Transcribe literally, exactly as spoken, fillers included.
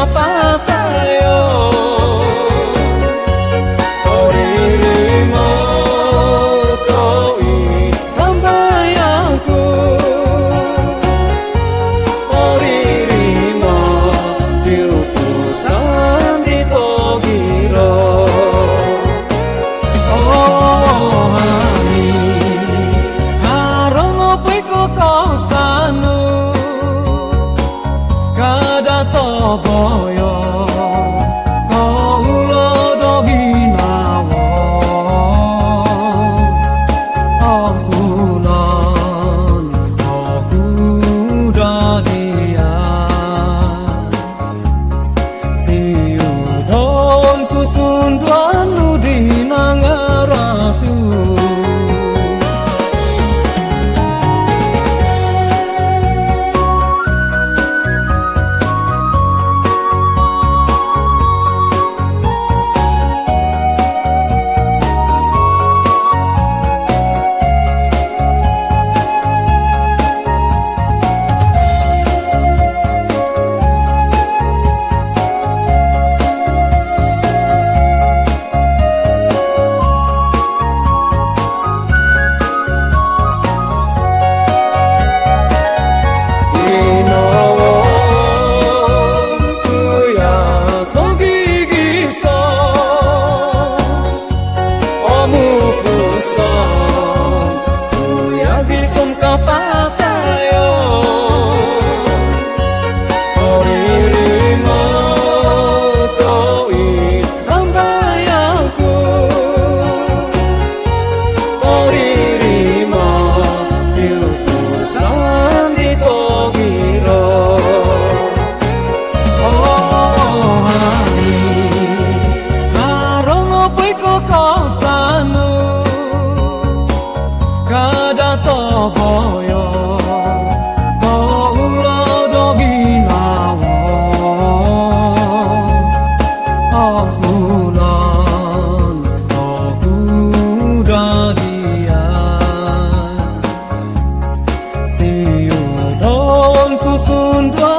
Patayo, oririmo toi sambayangku, oririmo piupusan di togiro. Oh, haro nopo i kokosanu, kada toboyo, koulo do ginawo, okulon oku do diya. Siudon ku sunduan nu di nangaraku. Ginawo ku ya sogigiso, omupuson ku ya gisom kapatayo. Oririmo toi sambayangku, oririmo piupusan di togiro. Oh, haro nopo i kokosanu, kada toboyo, koulo do ginawo, okulon oku do diya. Siudon ku sunduan